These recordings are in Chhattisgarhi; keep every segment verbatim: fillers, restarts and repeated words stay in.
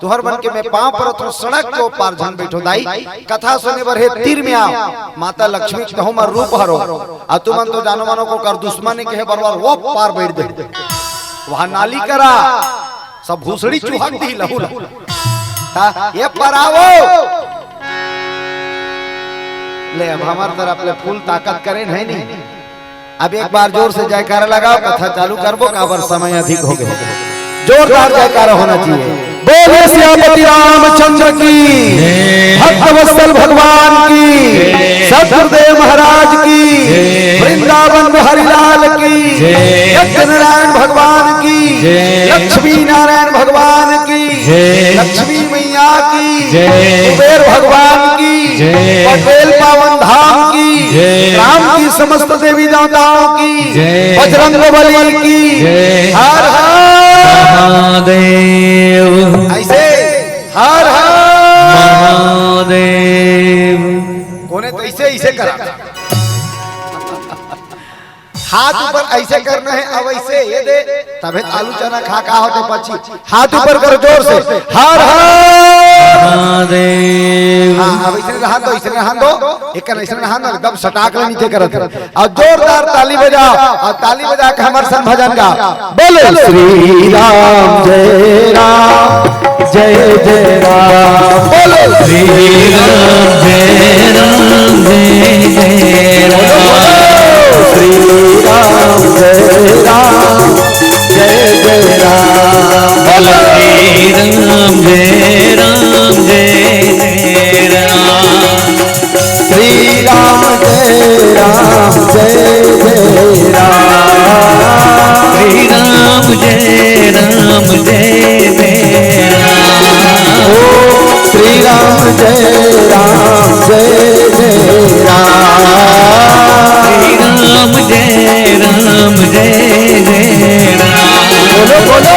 तुहर मन के मैं पांव परत हंव, सड़क के ओ पार झन बइठो दाई। कथा सुने बर हे तीर में आव, माता लक्ष्मी के तहूं म रूप हरो। अउ तुमन तो जानो मानो के ओकर दुश्मन हे, कहे बरोबर ओ पार बइठ दे। उहां नाली करा, सब भूसड़ी चुहक दिही लहू लहू। ता, ए पार आवो। ले, अब हमर तरफ ले full ताकत करेन हे नी। अब एक बार जोर से जयकारा लगाव, कथा चालू करबो, काबर समय अधिक हो गे। जोरदार जयकारा होना चाहिए। बोले सियापति रामचंद्र की, भक्त वत्सल भगवान की, सतगुरुदेव महाराज की, वृंदावन बिहारी लाल की, सत्यनारायण भगवान की, लक्ष्मी नारायण भगवान की, लक्ष्मी मैया की, कुबेर भगवान की, पटेल पावन धाम की, राम की समस्त देवी देवताओं की, बजरंग बली की। हर हर महादेव। ऐसे हर हर महादेव। कोने तो ऐसे, ऐसे करा। हाथ ऊपर ऐसे करना हे, अब ऐसे ये दे, तभे आलू चना खा का होथे पक्षी। हाथ ऊपर करो जोर से, हर हर महादेव। हां, अब ऐसे रहन दो, ऐसे रहन दो, एक कन ऐसे रहन दो, एकदम सटाक ले नीचे करत हे। अउ जोरदार ताली बजाव, अउ ताली बजा के हमर संग भजन गाव। बोलो श्री राम जय राम जय जय राम। बोलो श्री राम जय राम जय जय राम। श्री राम जय राम जय जय राम। बोलो श्री राम जय राम जय जय राम। श्री राम जय राम जय जय राम। श्री राम जय राम जय जय राम। ओ श्री राम जय राम जय जय राम। श्री राम जय राम जय जय राम। बोलो, बोलो।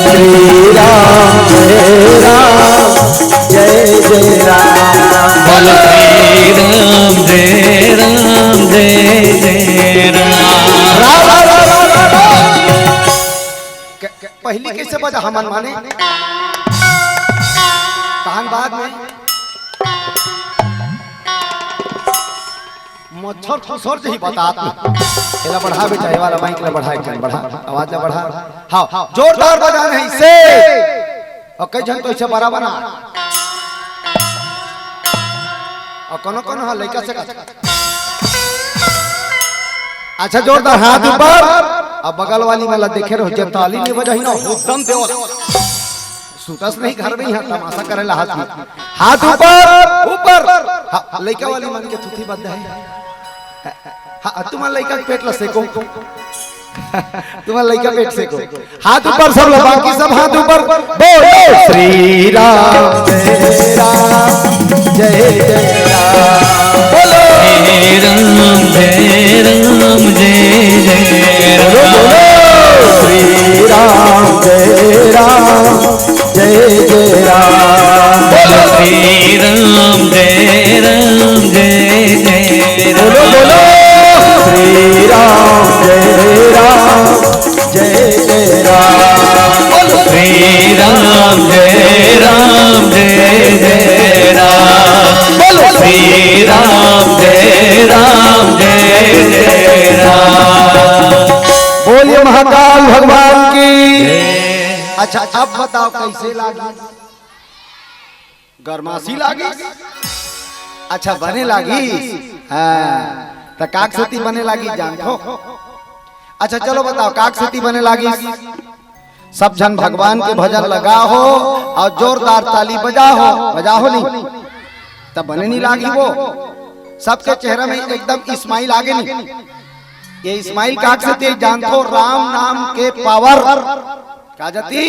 श्री राम जय राम जय जय राम। बोलो श्री राम जय राम जय जय राम। राम, राम, राम, राम, राम। क-, क-, पहिली कइसे बजा हमन माने? तहन बाद में मच्छर खुसर जही बतात में। एला बढ़ा बेटा, ए वाला माइक ला बढ़ा, एक कन बढ़ा, आवाज ला बढ़ा। हां, जोरदार बजाना हे इसे। अउ कई झन तो इसे बराबर ना। अउ कोनो कोनो ह लइका से। अच्छा, जोरदार हाथ ऊपर। अब बगल वाली मन ला देखे रहो, जे ताली नइ बजाही ना, हुद्दम देवल। सुतस नहीं घर में, इहां तमाशा करे ला हाथ में। हाथ ऊपर, ऊपर। हां, लइका वाली मन के थुथी बद्ध हे। हां, तुमन लइका के पेट ला सेको। तुमन लइका पेट सेको। हाथ ऊपर सब लोग, बाकी सब हाथ ऊपर। बोलो श्री राम जय राम जय जय राम। बोलो श्री राम जय राम जय जय राम। बोलो, बोलो। श्री राम जय राम जय जय राम। बोलो श्री राम जय राम जय जय राम। बोलो, बोलो। श्री राम जय राम जय जय राम। बोलो श्री राम जय राम जय जय राम। बोलो श्री राम जय राम जय जय राम। बोलिए महाकाल भगवान की। अच्छा, अब बताओ कइसे लागी? गरमासी लागी? अच्छा, बने लागी। हां, त काक सेती बने लागी जानथो? अच्छा, चलो बताओ, काक सेती बने लागी? सब झन भगवान के भजन लगाहो अउ जोरदार ताली बजाहो, बजाहो नहीं? त बने नहीं लागी वो। सबके चेहरा में एकदम smile आगे नहीं। ये smile काक सेती जानथो? राम नाम के power। का जाती?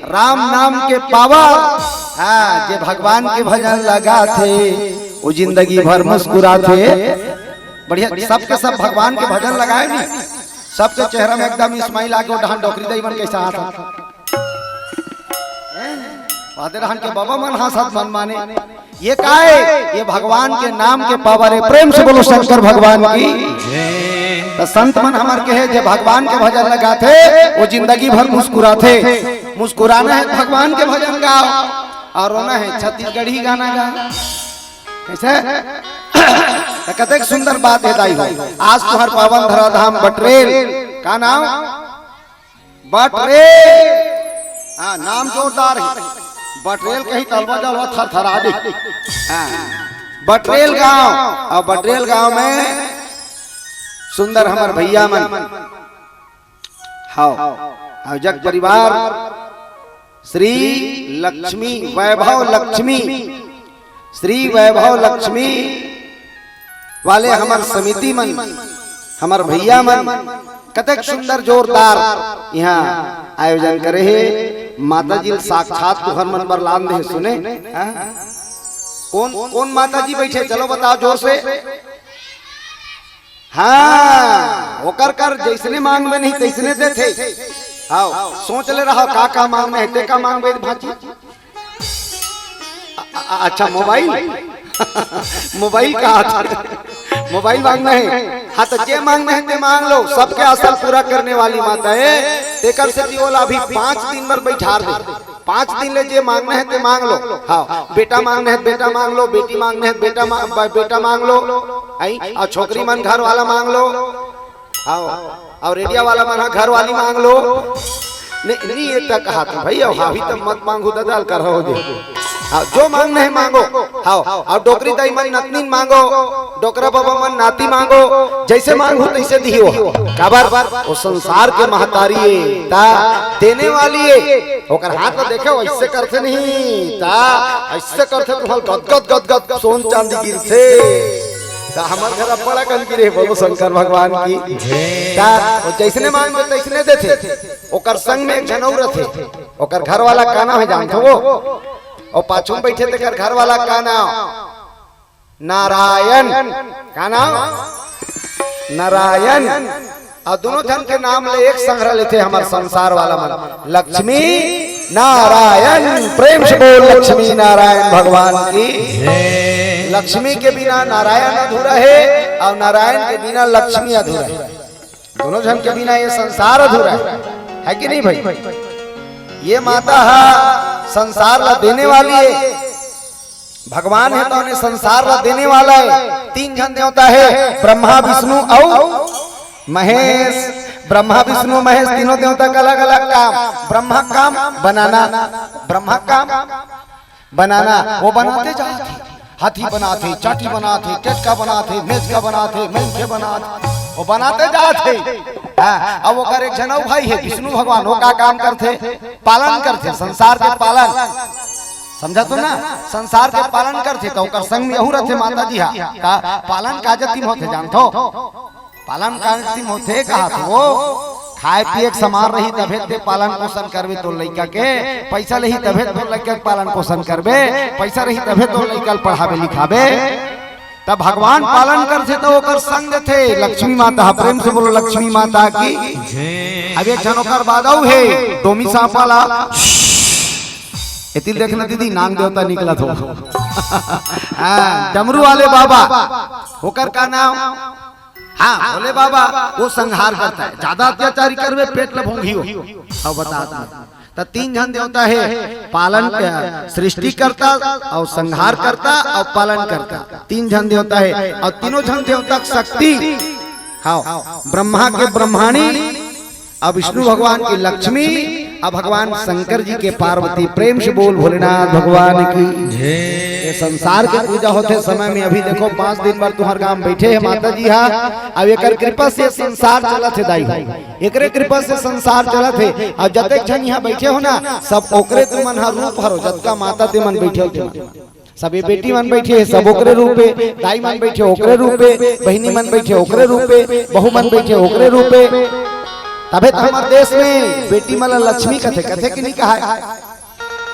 राम नाम के power। हां, जे भगवान के भजन लगाथे, वो जिंदगी भर मुस्कुराथे। बढ़िया, सबके सब भगवान के भजन लगाए नहीं। सबके चेहरा में एकदम smile आगे, ओ डहन डोकरी दई मन कइसे हाथ। वादे डहन के बाबा मन हाथ मन माने। ये काय? ये भगवान के नाम के power हे। प्रेम से बोलो शंकर भगवान की। त संत मन हमर कहे, जे भगवान के भजन लगाथे, वो जिंदगी भर मुस्कुराथे। मुस्कुराना है, भगवान के भजन गाओ, और रोना है, छत्तीसगढ़ी गाना गाओ। कैसे? त कतेक सुंदर बात हे दाई हो। आज तुहर पावन धराधाम बटरेल, का नाम? बटरेल। हाँ, नाम जोरदार हे। बटरेल कही त अलवा जलवा थरथरा दे। हाँ, बटरेल गांव, अउ बटरेल गांव में सुंदर हमर भैया मन। हव, अउ जग परिवार श्री लक्ष्मी, वैभव लक्ष्मी, श्री वैभव लक्ष्मी वाले हमर समिति मन, हमर भैया मन, कतेक सुंदर जोरदार इहाँ आयोजन करे हे। माता जी ल साक्षात तुहर मन बर लान दे हे, सुने? हाँ? कोन, कोन माता जी बैठे, चलो बताओ जोर से। हाँ, ओकर कर जैसने मांगबे नहीं तैसने देथे। हाँ, सोच ले रहा का का मांगना हे, ते का मांगबे भांची? अ-, अ-, अच्छा, मोबाइल? मोबाइल का हाथ? मोबाइल मांगना हे? हाँ, त जे मांगना हे ते मांग लो, सबके आशा पूरा करने वाली माता हे। तेकर सेती ओला अभी पांच दिन बर बैठार दे। पांच दिन ले जे मांगना हे ते मांग लो। हाँ, बेटा मांगना हे त बेटा मांग लो, बेटी मांगना हे त बेटा मा-, ब-, बेटा मांग लो। आई, अउ छोकरी मन घर वाला मांग लो। हाँ, अउ रेडिया वाला मन ह घर वाली मांग लो। नहीं, नहीं, ये तक कहा था भैया, हावी तब मत मांगो, ददाल कर हो जे। हाँ, जो मांगना हे मांगो। हाँ, अउ डोकरी दाई मन नतनीन मांगो, डोकरा बाबा मन नाती मांगो, जैसे मांगो तैसे दियो। काबर? वो संसार के महतारी हे, ता देने वाली हे। ओकर हाथ ल देखे, वैसे करथे नहीं, ता ऐसे करथे, तुम्हार गदगद गदगद सोन चांदी गिरथे। ता हमर घर अब्बड़ अकन गिरे, बोलो शंकर भगवान की। ता वो जैसने मांगबे तैसने देथे। ओकर संग में एक झन अउ रथे, ओकर घर वाला का नाम हे जानथो वो? अउ पाछू में बैठे तेकर घर वाला का नाम? नारायण। का नाम? नारायण। अउ दोनों झन के नाम ले एक संग रह लेथे हमर संसार वाला मन, लक्ष्मी नारायण। प्रेम से बोल लक्ष्मी नारायण भगवान की। लक्ष्मी के बिना नारायण अधूरा हे अउ नारायण के बिना लक्ष्मी अधूरा हे। दोनों झन के बिना ये संसार अधूरा हे, हे कि नहीं भाई? ये माता हा संसार ला देने वाली हे, भगवान हे त ओने संसार ला देने वाला हे। तीन झन देवता हे, ब्रह्मा, विष्णु अउ महेश। ब्रह्मा, विष्णु, महेश तीनों देवता का अलग-अलग काम। ब्रह्मा काम बनाना, ब्रह्मा काम बनाना, वो बनाते जात हे। हाथी बनात हे, चाटी बनात हे, टेटका बनात हे, मेचका बनात हे, मनखे बनात हे, वो बनाते जात हे। हाँ, अब ओकर एक झन अउ भाई हे विष्णु भगवान, वो का काम करथे? पालन करथे, संसार के पालन। समझा तो ना? संसार के पालन करथे, त ओकर संग में अहू रथे माता जी हा। का पालन का जतिम होथे जानथो? पालन का अंतिम होथे कहा तो वो, खाए पिए के समान रही तभे ते पालन पोषण करबे तोर लइका के, पैसा रही तभे तोर लइका के पालन पोषण करबे, पैसा रही तभे तोर लइका ल पढ़ाबे लिखाबे। तब भगवान पालन करथे त ओकर संग देथे लक्ष्मी माता। प्रेम से बोलो लक्ष्मी माता की। अब एक झन ओकर बाद अउ हे डोमी सांपा ला। एती देखना दीदी, नांग देवता निकलत हो। हाँ, डमरू वाले बाबा, ओकर का नाम? हाँ, भोले बाबा, वो संहार करता हे। ज्यादा अत्याचारी करबे, पेट ल भोंगी हो। अब बता दो। त तीन झन देवता हे, पालन, अ, सृष्टिकर्ता अउ संहारकर्ता अउ पालनकर्ता। तीन झन देवता हे अउ तीनों झन देवता के शक्ति, हाँ, ब्रह्मा के ब्रह्माणी, अउ विष्णु भगवान की लक्ष्मी, अउ भगवान शंकर जी के पार्वती। प्रेम से बोल भोलेनाथ भगवान की। ये संसार के पूजा होथे समय में अभी देखो पांच दिन बर तुहर गांव बैठे हे माता जी हा, अउ एकर कृपा से संसार चलत हे दाई हो, एकरे कृपा से संसार चलत हे। अउ जतेक झन इहाँ बैठे हो ना, सब ओकरे तुमन हा रूप हरो, जतका माता ते मन बैठे हो तुमन। सबे बेटी मन बैठे हे, सब ओकरे रूप हे, दाई मन बैठे ओकरे रूप हे, बहिनी मन बैठे ओकरे रूप हे, बहू मन बैठे ओकरे रूप हे। तभे त हमर देश में बेटी मन ला लक्ष्मी कथे, कथे कि नहीं कहाय?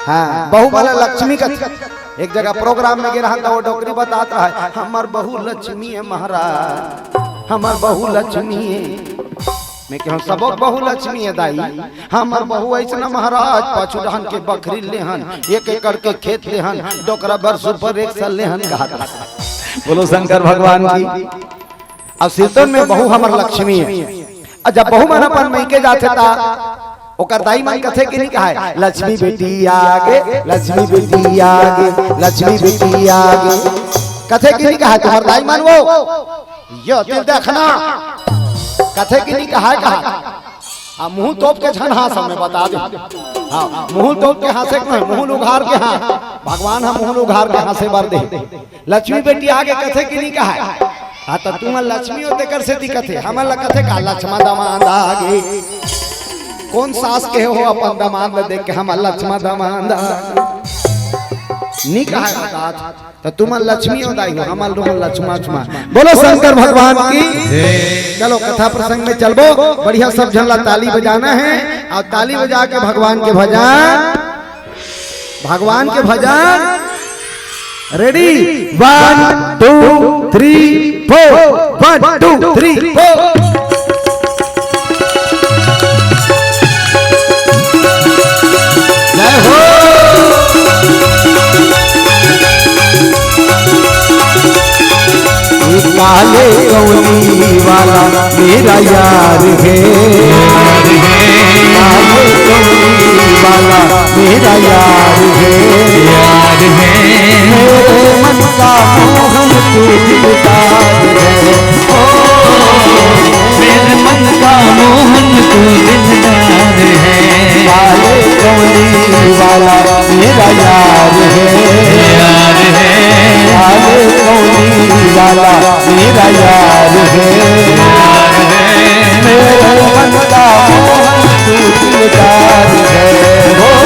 हाँ, बहू मन ला लक्ष्मी कथे। एक जगह प्रोग्राम में गे रहन त वो डोकरी बतात रहा हे, "हमर बहू लक्ष्मी हे महाराज, हमर बहू लक्ष्मी हे।" मैं कहूँ, "सबो बहू लक्ष्मी हे दाई, हमर बहू अइसना महाराज, पाछू डहन के बखरी लेहन, एक एकड़ के खेत लेहन, डोकरा बर सुपर एक्सल लेहन," कहा था। बोलो शंकर भगवान की। अब सिरतोन में बहू हमर लक्ष्मी हे। अउ जब बहू मन अपन मइके जाथे ता ओकर दाई मन कथे कि नहीं कहाय, "लक्ष्मी बेटी आगे, लक्ष्मी बेटी आगे, लक्ष्मी बेटी आगे"? कथे कि नहीं कहाय तुम्हर दाई मन वो? यो तिल देखना, कथे कि नहीं कहाय, कहा। आ, मुंह तोप के झन हाँस, मैं बता दे। हाँ, मुंह तोप के हाँसे के नहीं, मुंह उघार के हाँस। भगवान ह मुंह उघार के हाँसे बर दे। लक्ष्मी बेटी आगे कथे कि नहीं कहाय? हाँ, त तुमन लक्ष्मी हो तेकर सेती कथे, हमन ला कथे का लक्ष्मा दमांद आगे। कोन सास के हो अपन दमांद ला देख के हम लक्ष्मा दमांद आगे? नहीं कहाय बतात। त तुमन लक्ष्मी हो दाई हो, हमन लोगन लक्ष्मा लक्ष्मा। बोलो शंकर भगवान की। चलो कथा प्रसंग में चलबो, बढ़िया सब झन ला ताली बजाना है और ताली बजा के भगवान के भजन, भगवान के भजन। Ready, one, two, three, four, one, two, three, four। जय हो। ये काले कौली वाला मेरा यार है, काले कौली वाला मेरा यार है, यार है। मेरे मन का मोहन तू दिलदार है, ओ, मेरे मन का मोहन तू दिलदार है। काले कौली वाला मेरा यार है, यार है। काले कौली वाला मेरा यार है, यार है। मेरे मन का मोहन तू दिलदार है, ओ,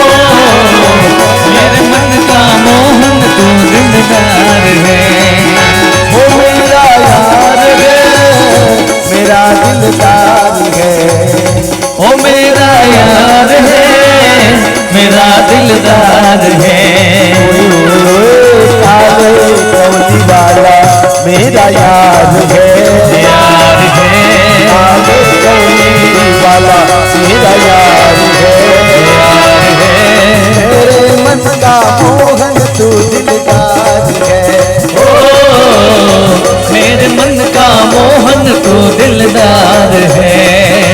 मेरे मन का मोहन तू दिलदार है। ओ मेरा यार है, मेरा दिलदार है। ओ मेरा यार है, मेरा दिलदार है। ओए, ओए, ओए, काले कौली वाला मेरा यार है, यार है। काले कौली वाला मेरा यार है, यार है। मेरे मन का मोहन तू दिलदार है, ओ, मेरे मन का मोहन तू दिलदार है।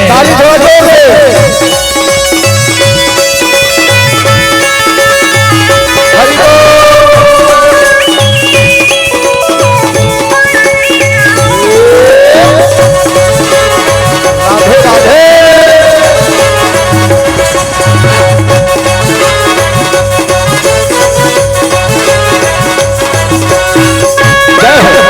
ताली थोड़ा जोर से। हरि बोल। राधे राधे। जय हो।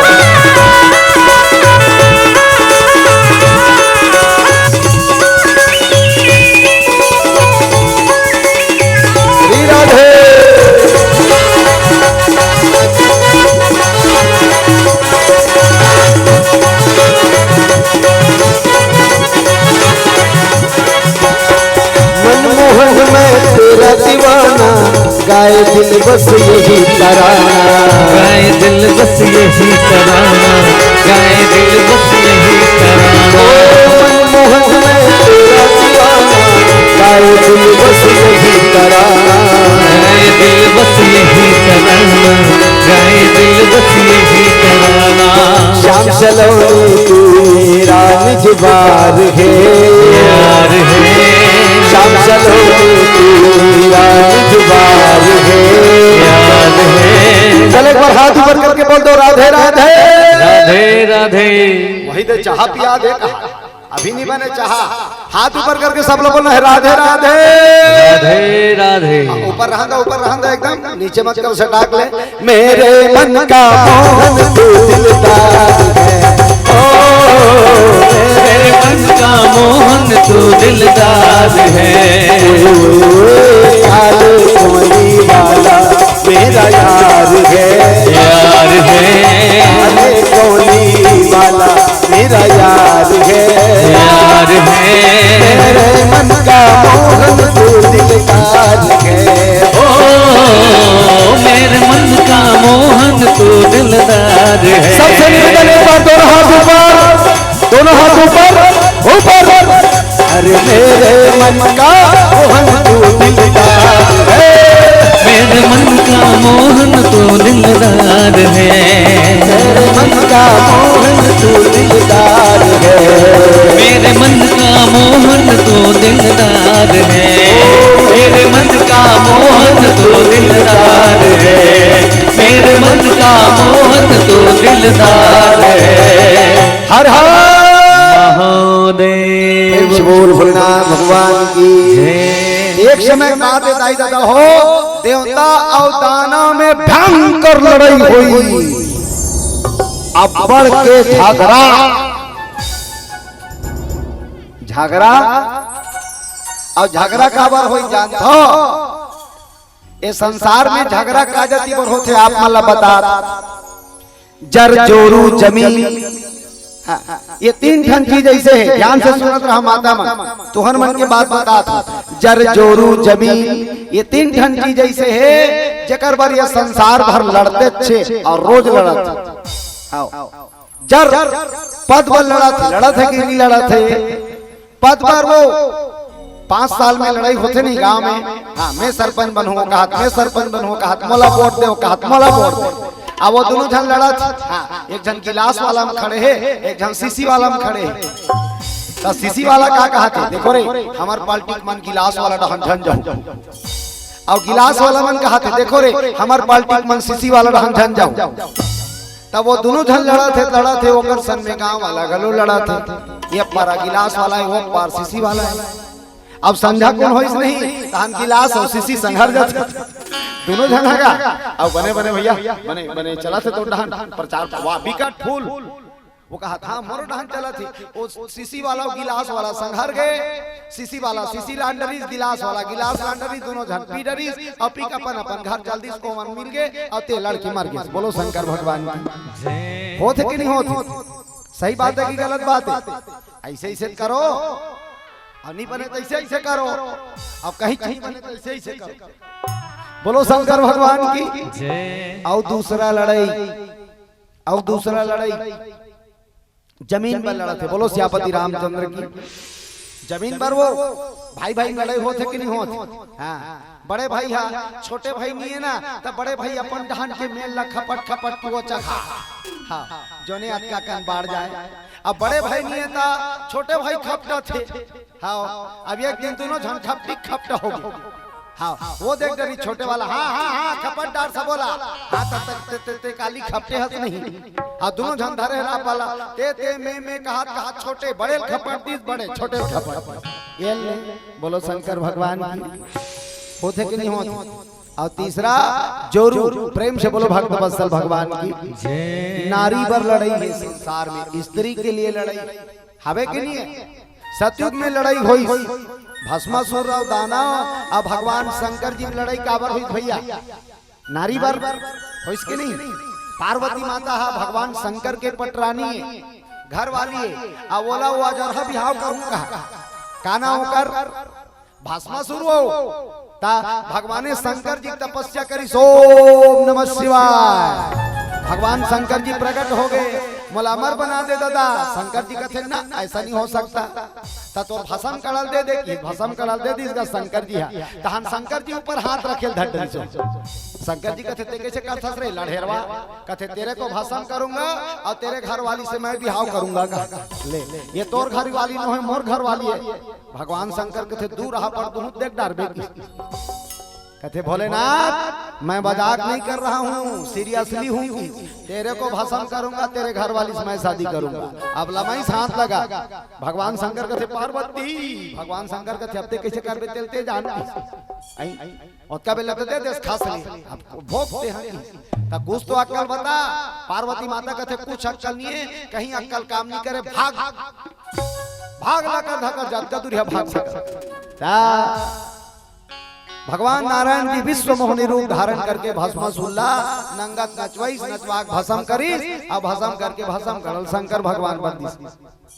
श्री राधे। मनमोहन मैं तेरा दीवाना, गाए दिल बस यही तराना। गाए दिल बस यही तराना, गाए दिल बस यही तराना। ओ मनमोहन मैं तेरा दीवाना, गाए दिल बस यही तराना। गाए दिल बस यही तराना, गाए दिल बस यही तराना। श्याम सलोनी तू मेरा निजवार है, यार है। श्याम सलोनी तू मेरा निजवार है, यार है। चल एक बार हाथ ऊपर करके बोल दो, राधे राधे। राधे राधे। वही तो चाह पिया दे कहा। अभी नहीं बने चाह। हाथ ऊपर करके सब लोग बोलना है, राधे राधे। राधे राधे। ऊपर रहंदा, ऊपर रहंदा, एकदम नीचे मत करो, सटाक ले। मेरे मन का मोहन तू दिलदार है, ओ, मेरे मन का मोहन तू दिलदार है। ओए, ओए, ओए, काले कौली वाला मेरा यार है, यार है। काले कौली वाला मेरा यार है, यार है। मेरे मन का मोहन तू दिलदार है, ओ, मेरे मन का मोहन तू दिलदार है। सबसे निवेदन, एक बार दोनों हाथ ऊपर, दोनों हाथ ऊपर, ऊपर। अरे मेरे मन का मोहन तू दिलदार है। मेरे मन का मोहन तू दिलदार है। मेरे मन का मोहन तू दिलदार है। मेरे मन का मोहन तू दिलदार है। हर हर महादेव। प्रेम से बोल भोलेनाथ भगवान की। एक समय बात है दाई दादा हो, देवता अउ दानव में भयंकर लड़ई होई। अब्बड़ के झगरा, झगरा अउ झगरा काबर होई जानथो? ए संसार में झगरा का जाति बर होथे, आप मन ला बता। जर जोरू जमीन। हाँ, ये तीन ठन चीज ऐसे है, ध्यान से सुनत रहा माता मन, तुहर मन के बात बतात हूँ। जर जोरू जमीन, ये तीन ठन चीज ऐसे है जेकर बर ये संसार भर लड़ते छे अउ रोज लड़त। हाँ। जर पद बर लड़त हे, लड़त हे कि नहीं लड़त हे? पद बर वो पाँच साल में लड़ई होथे नहीं गांव में। हाँ, मैं सरपंच बनहूं कहत, मैं सरपंच बनहूं कहत, मोला वोट देव कहत, मोला वोट देव। अब वो दोनों झन लड़त हे। हाँ, एक झन गिलास वाला में खड़े हे, एक झन सीसी वाला में खड़े हे। त सीसी वाला का कहत हे, देखो रे, हमर पार्टी के मन गिलास वाला डहन झन जाहू, अउ गिलास वाला मन कहत हे, देखो रे, हमर पार्टी के मन सीसी वाला डहन झन जाहू। तब वो दोनों झन लड़त हे, लड़त हे, ओकर संग में गांव वाला घलो लड़त हे। ये पारा गिलास वाला हे, वो पार सीसी वाला हे। अब संझा कुन होइस नहीं, तहन गिलास अउ सीसी संघर जाथे। दोनों झन हगा, अब बने बने भैया, बने बने चलत हे तो डहन प्रचार, वाह, बिकट फूल। वो कहत, हाँ, मोर डहन चलत हे। वो सीसी वाला अउ गिलास वाला संघर गे, सीसी वाला सीसी लांडरिस, गिलास वाला गिलास लांडरिस, दोनों झन पी डरिस, अउ पी के अपन अपन घर चल दिस, ओमन मिल गे, अउ ते लड़के मर गे। बोलो शंकर भगवान की। होथे कि नहीं होथे? सही बात हे कि गलत बात हे? ऐसे ऐसे करो, अउ नहीं बने तो ऐसे ऐसे करो, अउ कहीं चीज बने तो ऐसे ऐसे करो। बोलो शंकर भगवान की। अउ दूसरा लड़ई, अउ दूसरा लड़ई जमीन बर लड़त हे। बोलो सियापति रामचंद्र की। जमीन बर वो भाई भाई लड़ई होथे कि नहीं होथे? हाँ, बड़े भाई हा, छोटे भाई नहीं हे ना, त बड़े भाई अपन डहन के मेल ला खपट खपट के वो चखा। हाँ, जोने अतका कन बाढ़ जाए। अब बड़े भाई नहीं हे त छोटे भाई खपटथे। हाँ, अब एक दिन दोनों झन खपटी खपट हो गे। हाँ, वो देख डरी छोटे वाला, हाँ, हाँ, हाँ, खपट डार सबो ला। हाँ, त, त, त, त, ते काली खपटे हस नहीं। हाँ, दोनों झन धरे ला पाला। ते, ते, मैं, मैं कहत, कहत छोटे, बड़े ल खपट दिस, बड़े, छोटे ल खपट। ये ले, बोलो शंकर भगवान की। होथे कि नहीं होथे? अउ तीसरा, जोरू, प्रेम से बोलो भक्त वत्सल भगवान की। नारी बर लड़ई हे संसार में, स्त्री के लिए लड़ई। हवे कि नहीं हे? सतयुग में लड़ई होइस, भस्मासुर अउ दानव, अउ भगवान शंकर जी में लड़ई काबर होइस भैया? नारी बर होइस कि नहीं? पार्वती माता हा भगवान शंकर के पटरानी हे, घर वाली हे, अउ ओला वो अजरहा बिहाव कहूं कहा। का नाम ओकर? भस्मासुर हो। ता भगवाने शंकर जी तपस्या करिस, ओम नमः शिवाय। भगवान शंकर जी प्रकट हो गे, मोला अमर बना दे दादा। शंकर जी कथे, ना, ऐसा नहीं हो सकता। ता तोर भसम कड़ल दे दे, कि भसम कड़ल दे दिस गा शंकर जी हा। तहन शंकर जी ऊपर हाथ रखेल धर डरिस। शंकर जी कथे, ते कैसे करथस रे लढ़ेरवा? कथे, तेरे को भसम करूंगा अउ तेरे घर वाली से मैं बिहाव करूंगा गा। ले, ये तोर घर वाली नो हे, मोर घर वाली हे। भगवान शंकर कथे, दूर रहा पर दूर देख डारबे की। कथे, भोलेनाथ, मैं मजाक नहीं कर रहा हूँ, seriously हूँ कि तेरे को भसम करूंगा, तेरे घर वाली से मैं शादी करूंगा। अब लमई साथ लगा। भगवान शंकर कथे, पार्वती, भगवान शंकर कथे, अब ते कैसे करबे, तेल ते जान की। आई, ओतका बेला तो दे देस खस ले, अब भोग ते हैं। त कुछ तो अक्कल बता। पार्वती माता कथे, कुछ अक्कल नहीं हे, कहीं अक्कल काम नहीं करे, भाग, भाग ला कर धकर जतका दूरिहा भाग सकत। ता भगवान नारायण जी विश्व मोहनी रूप धारण करके भस्मासुर ला नंगत नचवाइस, नचवा के भसम करिस, अउ भसम करके भसम करल शंकर भगवान बन दिस।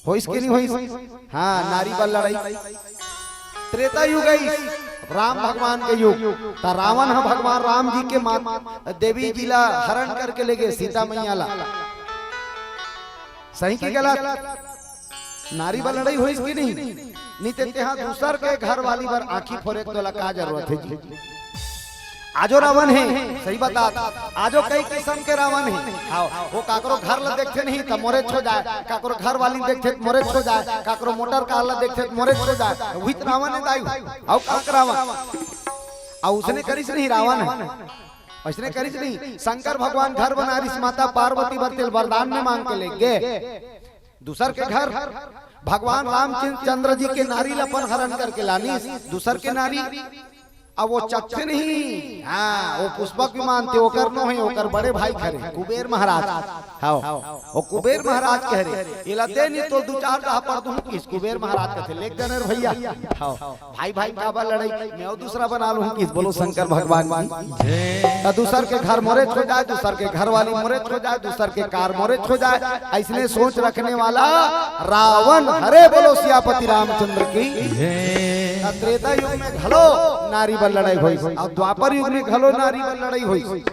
होइस कि नहीं होइस? हाँ, नारी बर लड़ई। त्रेता युग आइस, राम भगवान के युग। त रावण ह भगवान राम जी के मात-, देवी जी ला हरण करके ले गे, सीता मैया ला। सही कि गलत? नारी बर लड़ई होइस कि नहीं? नहीं ते तेहा दूसर के घर वाली बर आंखी फोरे के तोला का जरूरत हे जी? आजो रावण हे, सही बता। आजो कई किसम के रावण हे। हाँ, वो काकरो घर ला देखथे नहीं त मोरेच हो जाए, काकरो घर वाली देखथे त मोरेच हो जाए, काकरो मोटर कार ला देखथे त मोरेच हो जाए। वही त रावण हे दाई, अउ काक रावण। अउ उसने करिस नहीं रावण हे। अइसने करिस नहीं, शंकर भगवान घर बनारिस, माता पार्वती बर तेला वरदान में मांग के लेगे। दूसर के घर, भगवान रामचंद्र जी के नारी ल अपहरण करके लानिस, दूसर के नारी। अब वो चकथे नहीं, हाँ, वो पुष्पक विमान थे, ओकर नो हे, ओकर बड़े भाई घर हे, कुबेर महाराज। हाँ, वो कुबेर महाराज कहे रे, "एला दे नहीं तो दू चार दहा पड़ दूं" किस कुबेर महाराज कथे, "ले गनर भैया।" हाँ, भाई भाई काबर लड़ई, मैं अउ दूसरा बना लूं किस, बोलो शंकर भगवान की। त दूसर के घर मोरेच हो जाए, दूसर के घर वाली मोरेच हो जाए, दूसर के कार मोरेच हो जाए, अइसने सोच रखने वाला रावण हरे, बोलो सियापति रामचंद्र की। त त्रेता युग में घलो नारी बर लड़ई होइस, अउ द्वापर युग में घलो नारी बर लड़ई होइस।